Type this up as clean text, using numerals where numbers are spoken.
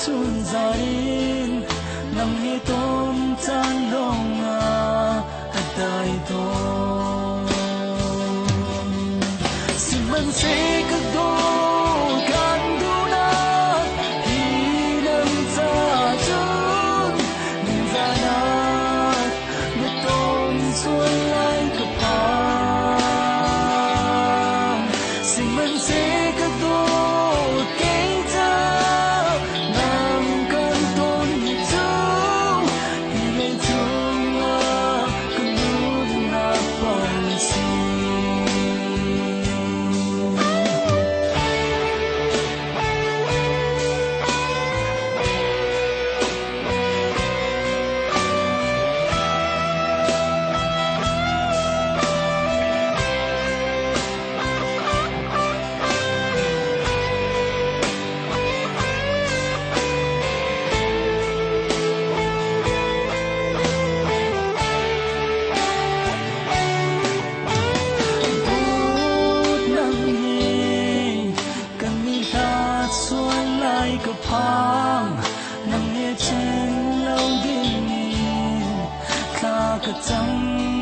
Chun zan in nang he ton caan lawngah a dai tawn. Sihmanhseh ka dawt kan duhnak hi nang ca cun ningzahnak na ton sual lai ka phang. Sihmanhseh ka dawt kei ca nang kan ton ni cu hi lei cungah ka nunnak pal si. Dawt nang hi kan i hlat sual lai ka phang nang he ṭhen lo dingin thla ka cam.